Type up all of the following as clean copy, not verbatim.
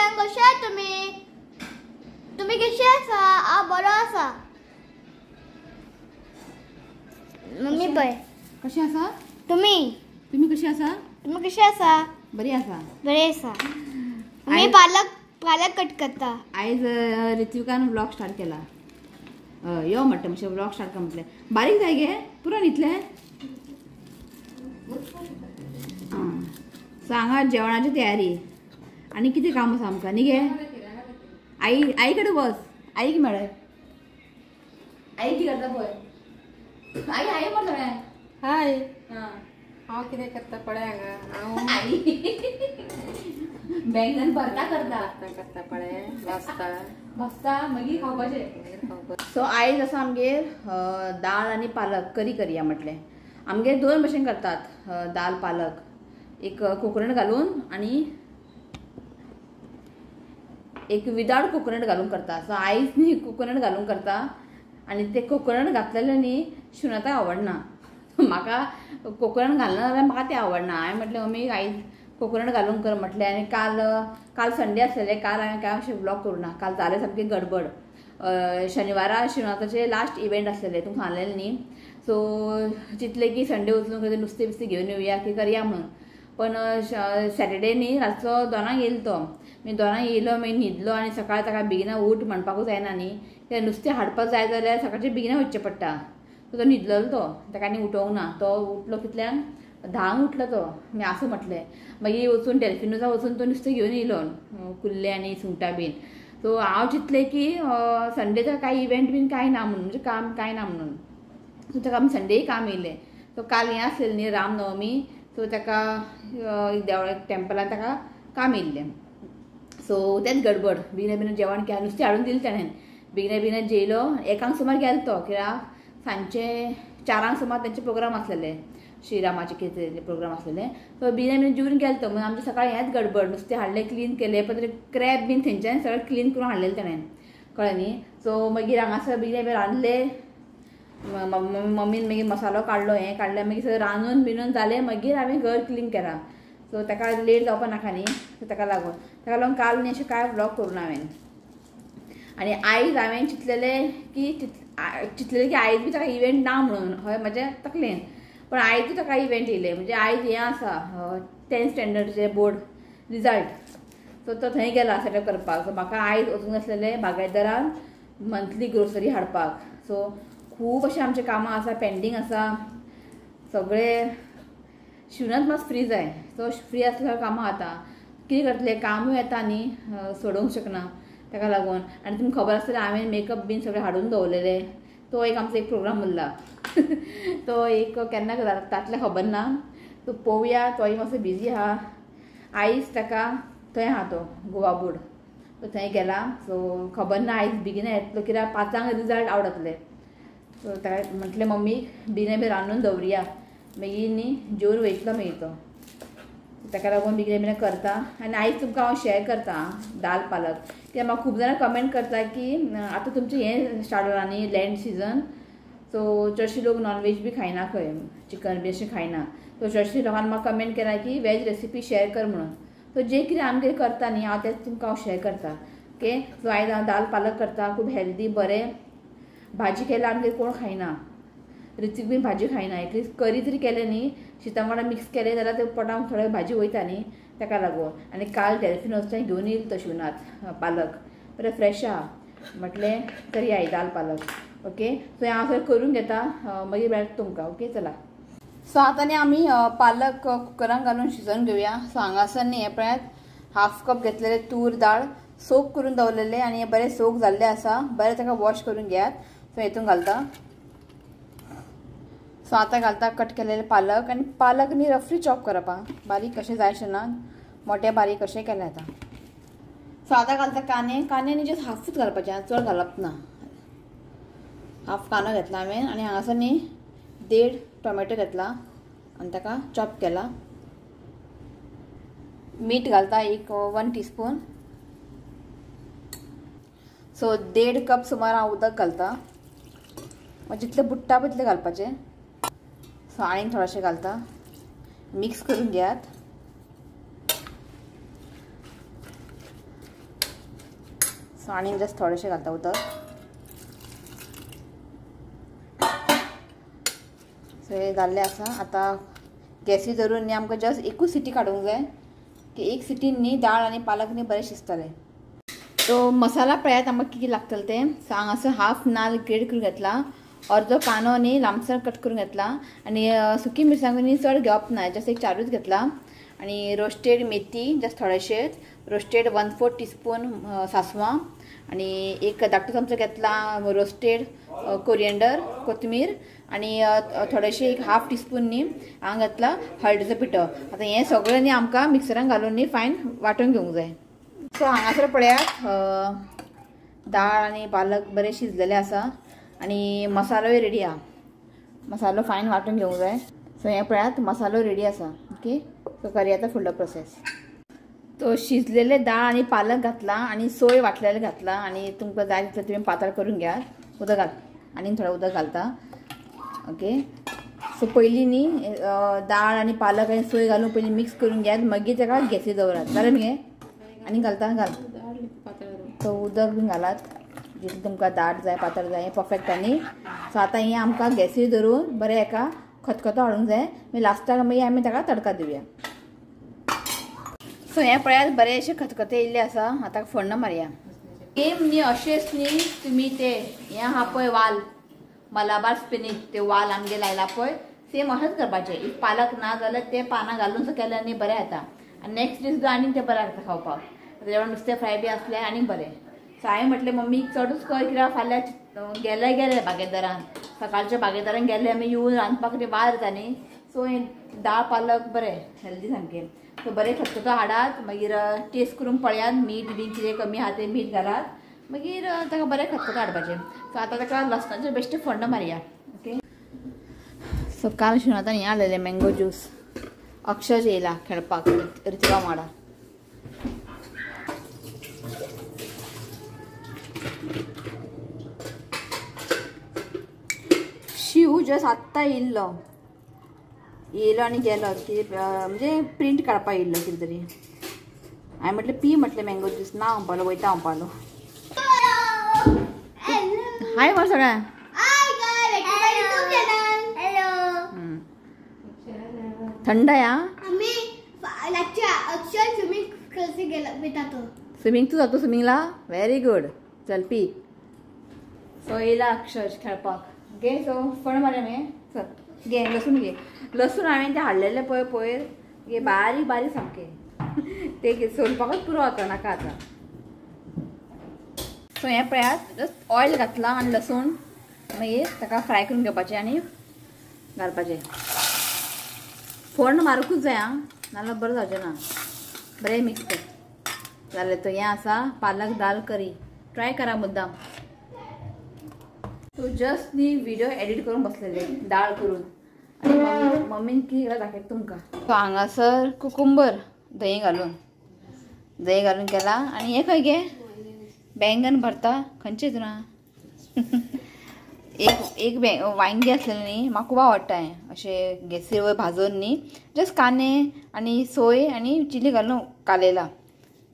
सगळ्यांक, कशे तुमी तुमी कशे आसा? हांव बरो आसा. मम्मी पळय कशें आसा तुमी? तुमी कशी आसा? तुमी कशे आसा? बरी आसा. बरी आसा. मी पालक पालक कट करता. आयज ऋत्विकान व्लॉग स्टार्ट केला. यो म्हणटा मातशें व्लॉग स्टार्ट कर म्हटलें. बारीक जाय गे पुरो न्हितलें. सो हांगा जेवणाची तयारी आनी कितें काम आसा आमकां न्ही गे? आई आई कडेन वच, आईक मेळय. आई कितें करता पळय. आई आई म्हण सगळ्यांक. हाय, हांव कितें करता पळय हांगा. हांव आई बँगन भरता करता करता पळय, भाजता भाजता मागीर खावपाचें. सो आयज आसा आमगेर दाळ आनी पालक करी करया म्हटलें. आमगेर दोन भशेन करतात दाल पालक, एक कोकोनट घालून आनी एक विदाउट कोकोनट घालून करता. सो आयज न्ही कोकोनट घालून करता आनी ते कोकोनट घातलेलें न्ही शिवनाथाक आवडना. म्हाका कोकोनट घालना जाल्यार म्हाका तें आवडना. हांवें म्हटलें मम्मी आयज कोकोनट घालून कर म्हटलें. आनी काल काल संडे आसलेलें, काल हांवें कांय अशें व्लॉग करूं ना. काल जालें सामकी गडबड. शनिवारा शिवनाथाचें लास्ट इव्हेंट आसलेलें, तुमकां सांगलेलें न्ही. सो चिंतलें की संडे वचून खंय नुस्तें बिस्तें घेवन येवया की करया म्हणून. पण सॅटर्डे न्ही रातचो 2 येयलो तो. मागीर 2 येयलो, मागीर न्हिदलो आनी सकाळी ताका बेगिना उठ म्हणपाकूच जायना न्ही. ते नुस्तें हाडपाक जाय जाल्यार सकाळचें बेगिना वचचें पडटा. सो तो न्हिदलेलो तो, ताका आनी उठोवंक ना. तो उठलो कितल्यांक 10 उठलो तो. मागीर आसूं म्हटलें. मागीर वचून डेल्फिनोसा वचून तो नुस्तें घेवन येयलो, कुल्ले आनी सुंगटां बीन. सो हांव चिंतलें की संडे ताका कांय इव्हेंट बीन कांय ना म्हणून, म्हणजे काम कांय ना म्हणून. सो ताका आमी संडेय काम येयलें. सो काल हें आसलेलें न्ही रामनवमी, सो ताका देवळाक टेम्पलान ताका काम येयल्लें. सो तेंच गडबड. बेगिना बेगिना जेवण केलें, नुस्तें हाडून दिलें ताणें. बेगिना बेगिना जेयलो. 1 सुमार गेलो तो, कित्याक सांजचे 4 सुमार तेंचे प्रोग्राम आसलेले, श्रीरामाचे कितें प्रोग्राम आसलेले. सो बेगिना बेगिना जेवन गेलो तो. म्हणून आमचें सकाळीं हेंच गडबड. नुस्तें हाडलें, क्लीन केलें, पण क्रॅब बीन थंयच्यान सगळें क्लीन करून हाडलेलें ताणें, कळ्ळें न्ही. सो मागीर हांगासर बेगिना बेगीन रांदलें. मम्मीन मागीर मसालो काडलो, हें काडलें, मागीर सगळें रांदून बिनून जालें. मागीर हांवें घर क्लीन केलां. सो ताका लेट जावपा नाका न्ही, सो ताका लागून काल न्ही अशें कांय व्लॉग करूं ना हांवें. आनी आयज हांवें चिंतलेलें की चिंतलेलें की आयज बी ताका इव्हेंट ना म्हणून, हय म्हज्या तकलेन. पण आयजूय ताका इव्हेंट येयलें. म्हणजे आयज हें आसा 10th स्टँडर्डचें बोर्ड रिजल्ट. सो तो थंय गेला सेटअप करपाक. सो म्हाका आयज वचूंक आसलेलें बागायतदारान मंथली ग्रोसरी हाडपाक. सो खूब अशें आमचें कामां आसा, पेंडींग आसा सगळें. शिवनाथ मातसो फ्री जाय, सो फ्री आसल्यार कामां जाता. कितें करतलें, कामूय येता न्ही, सोडोवंक शकना ताका लागून. आनी तुमकां खबर आसतलें हांवें मेकअप बीन सगळें हाडून दवरलेलें. तो एक आमचो एक प्रोग्राम उरला. तो एक केन्ना जातलें खबर ना. सो पळोवया. तोय मातसो बिजी आहा. आयज ताका थंय आहा तो गोवा बोर्ड, तो थंय गेला. सो खबर ना आयज बेगिना येतलो, कित्याक 5 रिजल्ट आवट जातले. सो ताका म्हटलें मम्मी बेगिना बेगीन रांदून दवरुया, मागीर न्ही जेवन वयतलो मागीर तो. ताका लागून बेगिना बेगिना करता. आनी आयज तुमकां हांव शेअर करता दाल पालक, कित्याक म्हाका खूब जाणां कमेंट करता की आतां तुमचें हें स्टार्ट जालां न्ही लँड सिजन, सो चडशे लोक नॉनवेज बी खायना खंय, चिकन बी अशें खायना. सो चडशे लोकांनी म्हाका कमेंट केला की वेज रेसिपी शेअर कर म्हणून. सो जें कितें आमगेर करता न्ही हांव तेंच तुमकां हांव शेअर करता. ओके. सो आयज हांव दाल पालक करता, खूब हेल्दी बरें. भाजी केल्यार आमगेर कोण खायना, ऋत्विक बीन भाजी खायना. एटलीस्ट करी तरी केलें न्ही, शिता वांगडा मिक्स केलें जाल्यार ते पोटाक थोडे भाजी वयता न्ही, ताका लागून. आनी काल डेल्फिनोसच्यान घेवन येयलो तो शिवनाथ पालक, बरें फ्रेश आहा. म्हटलें तरी I दाल पालक. ओके. सो हांव सगळें करून घेता, मागीर मेळटा तुमकां. ओके, चला. सो आतां न्ही आमी पालक कुकरान घालून शिजोवन घेवया. सो हांगासर न्ही हें पळयात 1/2 कप घेतलेले तूर दाळ सोक करून दवरलेले आनी हे बरें सोक जाल्ले आसा. बरें ताका वॉश करून घेयात. सो हेतून घालता. सो आतां घालता कट केलेले पालक. आनी पालक न्ही रफली चॉप करप आं, बारीक कशें जाय अशें ना, मोटे बारीक कशें केलें आतां. सो आतां घालता कांदे. कांदे न्ही जस्ट हाफूच घालपाचें, चड घालप ना. हाफ कांदो घेतला हांवें. आनी हांगासर न्ही 1.5 टोमॅटो घेतला आनी ताका चॉप केला. मीठ घालता एक 1 टीस्पून. सो 1.5 कप सुमार हांव उदक घालता, जितलें बुडटा पळय तितलें घालपाचें. सो आनीक थोडेशें घालता, मिक्स करून घेयात. सो आनी जस्ट थोडेशें घालता उदक. सो हें जाल्लें आसा. आतां गॅसी धरून न्ही आमकां जस्ट एकूच सिटी काडूंक जाय की एक सिटीन न्ही दाळ आनी पालक न्ही बरें शिजतलें. सो मसाला पळयात आमकां कितें लागतलें तें. सो हांगासर हाफ नाल ग्रेड करून घेतला, अर्दो कांदो न्ही लांबसर कट करून घेतला आनी सुकी मिरसांगो न्ही चड घेवप ना, जस्ट एक 4ूच घेतला. आनी रोस्टेड मेथी जस्ट थोडेशेच, रोस्टेड 1/4 टीस्पून सासवां आनी एक धाकटो चमचो घेतला रोस्टेड कोरिएंडर कोथमीर आनी थोडेशें एक 1/2 टीस्पून न्ही हांगा घातला हळदीचो पिठो. आतां हें सगळें न्ही आमकां मिक्सरान घालून न्ही फायन वांटून घेवंक जाय. सो हांगासर पळयात दाळ आनी पालक बरें शिजलेले आसा आनी मसालोय रेडी आहा. मसालो फायन वांटून घेवंक जाय. सो हें पळयात मसालो रेडी आसा. ओके, सो करया आतां फुडलो प्रोसेस. तो शिजलेले दाळ आनी पालक घातला आनी सोय वांटलेले घातला आनी तुमकां जाय तितलें तुमी पातळ करून घेयात. उदक घाल आनी थोडें उदक घालता. ओके, सो पयलीं न्ही दाळ आनी पालक आनी सोय घालून पयलीं मिक्स करून घेयात, मागीर ताका गॅसीर दवरात. जालें मगे? आनी घालता घाल. सो उदक बीन घालात जितलें तुमकां दाट जाय पातळ जाय परफेक्ट. आनी सो आतां हें आमकां गॅसीर धरून बरें एका खतखतो हाडूंक जाय. मागीर लास्टाक मागीर आमी ताका तडका दिवया. सो हें पळयात बरें अशें खतखते येयल्लें आसा. आतां फोण्ण मारया. सेम न्ही अशेंच न्ही तुमी ते हें आहा पळय वाल, मलाबार स्पिनीच, ते वाल आमगे लायला पळय सेम अशेंच करपाचें. If पालक ना जाल्यार ते पानां घालून सो केल्यार न्ही बरें जाता आनी नेक्स्ट दीस सुद्दां आनीक तें बरें लागता खावपाक. जेवण नुस्तें फ्राय बी आसलें आनीक बरें. सो हांवें म्हटलें मम्मीक चडूच कर कित्याक फाल्यां गेले गेले बागेदारान, सकाळच्या बागेदारान गेले आमी येवन रांदपाक वार येता न्ही. सो हें दाळ पालक बरें हेल्दी सामकें. सो बरें खतखतो हाडात, मागीर टेस्ट करून पळयात मीठ बी कितें कमी आहा तें मीठ घालात, मागीर ताका बरें खतखतो हाडपाचें. सो आतां ताका लसणाचें बेश्टें फोण्ण मारया. ओके, सो काल शिवनाथान हें हाडलेलें मँगो ज्यूस. अक्षज येयला खेळपाक रितिका वांगडा. शिव जस्ट आत्तां येयल्लो, येयलो आनी गेलो कितें म्हणजे प्रिंट काडपाक येयल्लो कितें तरी. हांवें म्हटलें पी म्हटलें मँगो ज्यूस ना म्हणपालो वयता म्हणपालो. हाय मरे सगळ्यांक. थंड आहे. स्विमिंग तूं जातो स्विमिंगला? व्हेरी गुड, चल पी. सो येयला अक्षर खेळपाक. ओके, सो फोण मारया मगे. चल घे लसूण घे. लसूण हांवें तें हाडलेलें पळय पयर घे बारीक बारीक सामकें ते सोलपाकूच पुरो आतां नाका आतां. सो हें पळयात जस्ट ऑयल घातलां आनी लसूण मागीर ताका फ्राय करून घेवपाचें आनी घालपाचें. फोण्ण मारूंकूच जाय आं, नाजाल्यार बरें जावचें ना. बरें मिक्स कर जालें. तो हें आसा पालक दाल करी. ट्राय करा मुद्दाम. सो जस्ट न्ही व्हिडिओ एडिट करून बसलेले दाळ करून आनी मम्मीन कितें केलां दाखयता तुमकां. सो हांगासर कुकुंबर दही घालून, दही घालून केला. आनी हें खंय गे बैंगन भरता खंयचे हितून एक एक वांयगें आसलेलें न्ही म्हाका खूब आवडटा हें अशें गॅसीर वयर भाजून न्ही जस्ट कांदे आनी सोय आनी चिली घालून कालयला.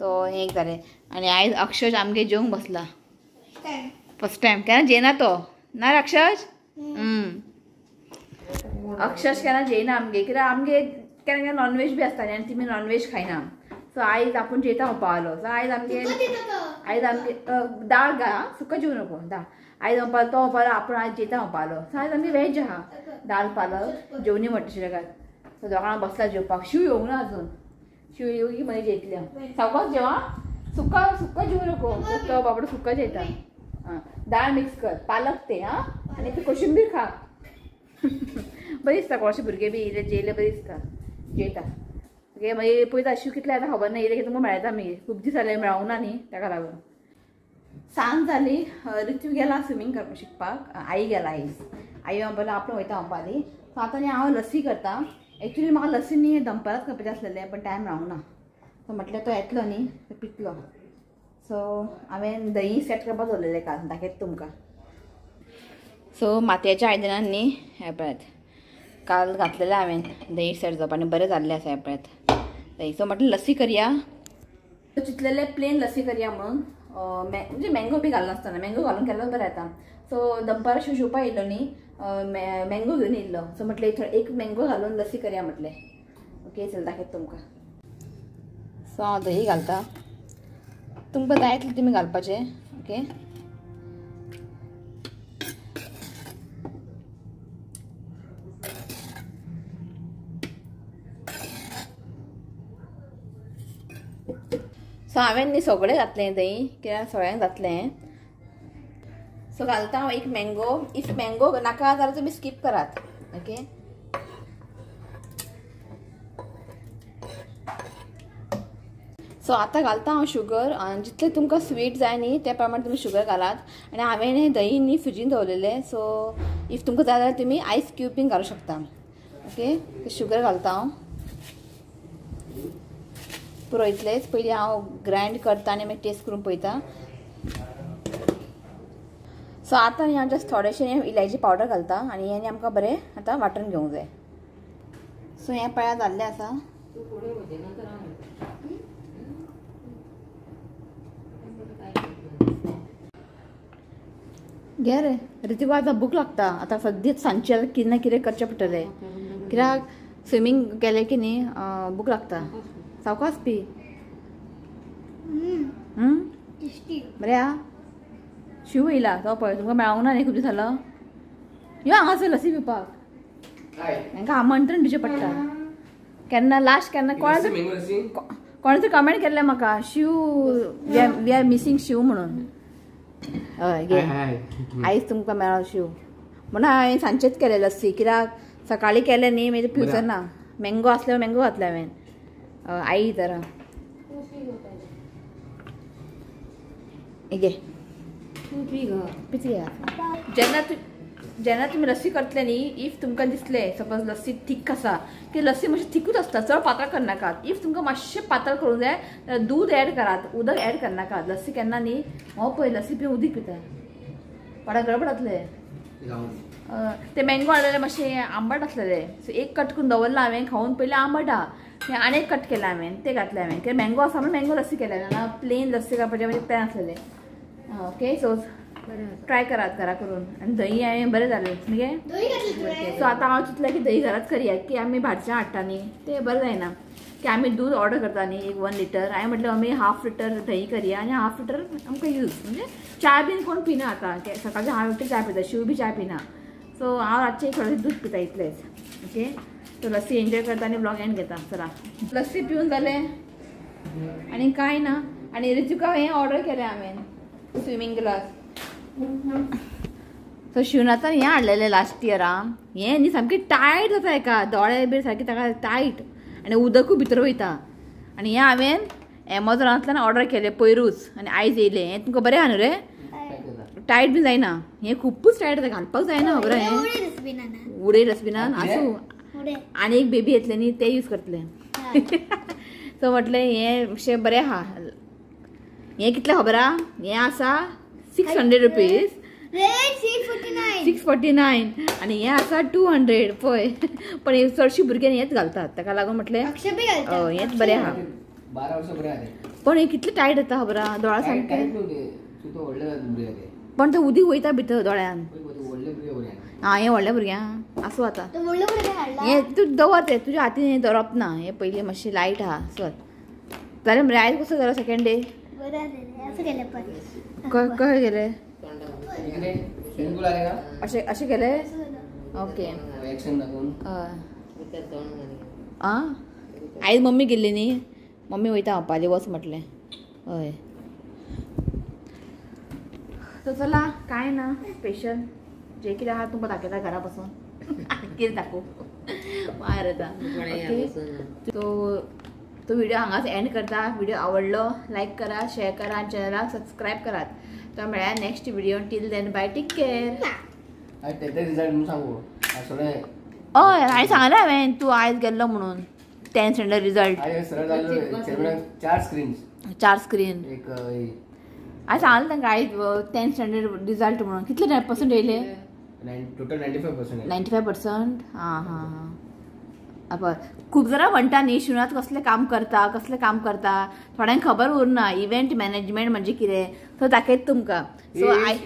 तो हें एक जालें. आनी आयज अक्षज आमगे जेवंक बसला फर्स्ट टायम. केन्ना जेयना तो ना रे अक्षज? अक्षज केन्ना जेयना आमगे, कित्याक आमगे केन्ना केन्ना नॉनव्हेज बी आसता न्ही आनी तिमी नॉनव्हेज खायना. सो आयज आपूण जेयता म्हणपा आलो. सो आयज आमगे आयज आमगे दाळ घाल सुका जेवू नको दाळ. आयज म्हणपालो तो म्हणपालो आपूण आयज जेयता म्हणपालो. सो आयज आमगे व्हेज आहा, दाल पालक जेवणी म्हणटा शिरकात. सो दोगां बसला जेवपाक. शिव येवंक ना अजून, शिव येवं की मागीर जेयतले. सावकाश जेवा, सुका सुका जेवू नको तो बाबडो सुका जेयता. आं दाळ मिक्स कर पालक ते आं आनी ती कोशिंबीर खा. बरी दिसता कोणाचे भुरगे बी येयले जेयले बरी दिसता जेयता. ओके, मागीर पळयता शिव कितले आतां खबर ना, येयले की तुमकां मेळटा मागीर. खूब दीस जाले मेळोंक ना न्ही ताका लागून. सांज जाली, ऋतू गेला स्विमींग करपाक शिकपाक, आई गेला आयज. आई म्हणपालो आपूण वयता म्हणपाली. सो आतां न्ही हांव लस्सी करता. एक्चुली म्हाका लस्सी न्ही दनपारांच करपाचें आसलेलें पण टायम रावंक ना. सो म्हटलें तो येतलो न्ही तो पितलो. सो हांवें दही सेट करपाक दवरलेलें काल, दाखयता तुमकां. सो मातयेच्या आयदनान न्ही हें पळयात काल घातलेलें हांवें दही सेट जावप आनी बरें जाल्लें आसा हें पळयात दही. सो म्हटलें लस्सी करया, चिंतलेलें प्लेन लस्सी करया म्हणून. म्हणजे मँगो बी घालनासतना मँगो घालून केल्यार बरें जाता. सो दनपारां शिव शिवपा येयलो न्ही, मँगो घेवन येयल्लो. सो म्हटलें थोडे एक मँगो घालून लस्सी करया म्हटलें. ओके चल दाखयता तुमकां. सो हांव दही घालता, तुमकां जाय तितलें तुमी घालपाचें. ओके सो हांवें न्ही सगळें घातलें दही, कित्याक सगळ्यांक जातलें. सो घालता हांव एक मँगो. If mango नाका जाल्यार तुमी स्कीप करात. ओके सो आतां घालता हांव शुगर. जितलें तुमकां स्वीट जाय न्ही त्या प्रमाणे तुमी शुगर घालात. आनी हांवें हें दही न्ही फ्रिजीन दवरलेलें. सो if तुमकां जाय जाल्यार तुमी आयस क्यूब बीन घालूंक शकता. ओके शुगर घालता हांव पुरो इतलेंच. पयलीं हांव ग्रायंड करता आनी मागीर टेस्ट करून पळयता. सो आतां न्ही हांव जस्ट थोडेशें इलायची पावडर घालता आनी हें आमकां बरें आतां वांटून घेवंक जाय. सो हें पळया जाल्लें आसा. घे रे ऋतिका, आतां भूक लागता. आतां सद्याच सांजचें आतां कितें ना कितें करचें पडटलें, कित्याक स्विमींग केलें की न्ही भूक लागता. सावकास पी. बरें आहा. शिव येयला तो पळय, तुमकां मेळोंक ना न्ही खूब दीस जालो. यो हांगासर लस्सी पिवपाक, हांकां आमंत्रण दिवचें पडटा. केन्ना लास्ट केन्ना कोणे तरी कमेंट केल्लें म्हाका, Shiv we are missing Shiv म्हणून. हय घे, आयज तुमकां मेळ्ळो शिव म्हणून हांवें सांजचेच केलें लस्सी, कित्याक सकाळीं केलें न्ही मागीर पिवचें ना. मँगो आसल्यार मँगो घातले हांवें. आई तर घे जेन्ना तुमी लस्सी करतले न्ही, if तुमकां दिसलें सपोज लस्सी थीक आसा की लस्सी मातशी थिकूच आसता, चड पातळ करनाकात. If तुमकां मातशें पातळ करूंक जाय जाल्यार दूद एड करात, उदक एड करनाकात. लस्सी केन्ना न्ही हो पळय लस्सी पिवन उदीक पिता, पाडा गडबड जातलें. ते मँगो हाडलेले मातशें आंबट आसलेले. सो एक कट करून दवरलां हांवें, खावन पयलें आंबट आहा, आनी एक कट केलां हांवें, ते घातलें हांवें. कित्याक मँगो आसा म्हणून मँगो लस्सी केल्या, ना प्लेन लस्सी करपाचें म्हणजे प्लेन आसलेलें. ओके सो ट्राय करात घरा करून. आनी दही हांवें बरें जालें मगे. सो आतां हांव चिंतलें की दही घराच करया, की आमी भाटच्यान हाडटा न्ही तें बरें जायना, की आमी दूद ऑर्डर करता न्ही एक 1 लिटर. हांवें म्हटलें आमी हाफ लिटर दही करया आनी हाफ लिटर आमकां यूज, म्हणजे च्या बीन कोण पिना आतां. सकाळचें हांव एकटें च्या पिता, शिव बी च्या पिना. सो हांव रातचें थोडें दूद पिता इतलेंच. ओके सो लस्सी एन्जॉय करता आनी ब्लॉग एंड घेता. चला लस्सी पिवन जालें आनी कांय ना. आनी ऋतिका हें ऑर्डर केलें हांवें स्विमींग ग्लास. सो शिवनाथान हें हाडलेलें लास्ट इयर. आं हें न्ही सामकें टायट जाता हेका, दोळे बी सारके ताका टायट आनी उदकूय भितर वयता. आनी हें हांवें एमेझॉनांतल्यान ऑर्डर केलें पयरूच आनी आयज येयलें. हें तुमकां बरें आहा न्हू रे, टायट बी जायना. हें खुबूच टायट जाता, घालपाक जायना खबर हें. उडय डस्टबिनान आसूं, आनी एक बेबी येतलें न्ही तें यूज करतलें. सो म्हटलें हें मातशें बरें आहा. हें कितलें खबर आहा, हें आसा 600 रुपीज, 649 आनी हें आसा 200 पळय. पण चडशीं भुरगीं हेंच घालतात, ताका लागून म्हटलें हेंच बरें आहा. पण हें कितलें टायट जाता खबर आहा, दोळा सामकें. पण तें उदीक वयता भितर दोळ्यान. आं हें व्हडल्या भुरग्यांक आसूं आतां हें तूं दवर, तें तुज्या हातीन हें दवरप ना. हें पयलीं मातशें लायट आहा. चल जालें मरे. आयज कसो जालो सेकेंड डे? कशें गेलें? अशें अशें केलें. ओके आं आयज मम्मी गेल्ली न्ही, मम्मी वयता हांव वच म्हटलें. हय सो चला कांय ना स्पेशल, जे कितें आहा तुमकां दाखयता घरा बसून. कितें दाखोवं वायर येता. सो तो व्हिडिओ हांगाच एंड करता. व्हिडिओ आवडलो लायक करा, शेअर करा आनी चॅनलाक सबस्क्रायब करात. तो मेळया next video. Till then bye, take care. हय हांवें सांगलें हांवें तूं आयज गेल्लो म्हणून 10th standard result. 4 screen हांवें सांगलें तांकां आयज 10th standard result म्हणून. कितले पर्संट येयले? टोटल 95%. 95%. हां हां हां. खूब जाणां म्हणटा न्ही शिवनाथ कसलें काम करता कसलें काम करता, थोड्यांक खबर उरना इव्हेंट मॅनेजमेंट म्हणजे कितें. सो दाखयता तुमकां. सो I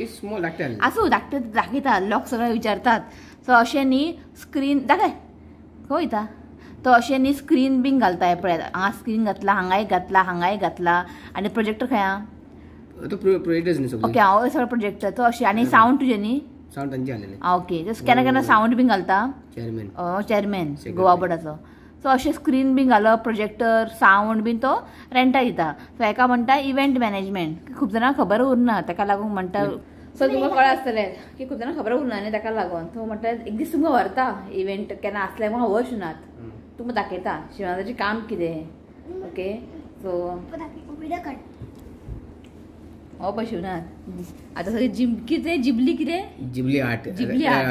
आसूं धाकटे दाखयता, लोक सगळे विचारतात. सो अशें न्ही स्क्रीन दाखय खंय वयता तो, अशें न्ही स्क्रीन बीन घालता. पळयात हांगा स्क्रीन घातला, हांगाय घातला, हांगाय घातला. आनी प्रोजेक्टर खंय आहा? ओके हांव सगळो प्रोजेक्टर तो अशें. आनी सावंड तुजें न्ही? सावंड तांचे आसलेले. ओके केन्ना केन्ना सावंड बीन घालता चेअरमॅन, चेअरमॅन गोवा बोर्डाचो. सो अशें स्क्रीन बीन घालप, प्रोजेक्टर, सावंड बीन तो रेंटा दिता. सो हेका म्हणटा इव्हेंट मॅनेजमेंट. खूब जाणांक खबर उरना ताका लागून म्हणटा. सो तुमकां कळ्ळें आसतलें की खूब जाणांक खबर उरना न्ही ताका लागून. सो म्हणटा एक दीस तुमकां व्हरता इव्हेंट केन्ना आसल्यार म्हाका व्हर शिवनाथ, तुमकां दाखयता शिवनाथाचें काम कितें. ओके सो हो पळय शिवनाथ आतां सगळी जिम कितें जिबली कितें जिबली आर्ट, जिबली आर्ट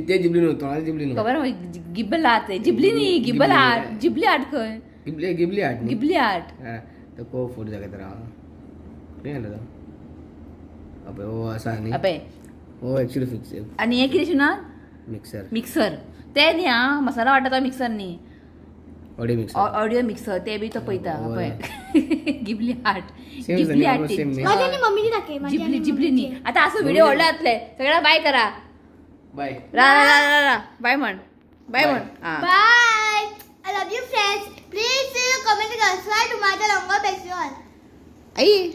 ते जिबली न्हू, तोंडाची जिबली न्हू, खबर गिबल आर्ट, जिबली न्ही गिबल आर्ट. जिबली आर्ट खंय? Ghibli Ghibli art, Ghibli art. तो को फोटो दाखयता राव खंय घातला तो? अबे हो आसा न्ही, अबे हो एक्चुअली फिक्स. आनी हें कितें शिवनाथ? मिक्सर. मिक्सर ते न्ही आं, मसाला वांट्टा तो मिक्सर न्ही, ऑडियो मिक्सर. ऑडियो मिक्सर ते बी तो पळयता. पळय गिबली आर्ट, गिबली आर्ट जिबली, जिबली न्ही. आतां आसूं व्हिडिओ व्हडलो जातले. सगळ्या बाय करा, बाय रा रा रा रा बाय म्हण, बाय म्हण. Bye, I love you friends, please comment subscribe to my channel best. आई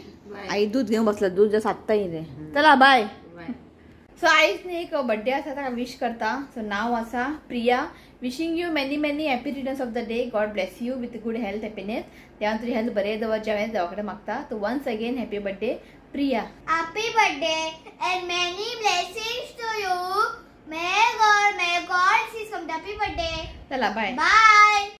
आई दूध घेवन बसला, दूध सात्ता येयलें. चला बाय. सो आयज न्ही एक बड्डे आसा ताका विश करता. सो नांव आसा Priya. Wishing you many many happy returns of the day. God bless you with good health, happiness. देवान तुजी हेल्थ बरें दवरचें हांवें देवा कडेन मागता. So once again happy birthday Priya. Happy birthday and many blessings to you. May God see some happy birthday. चला बाय बाय.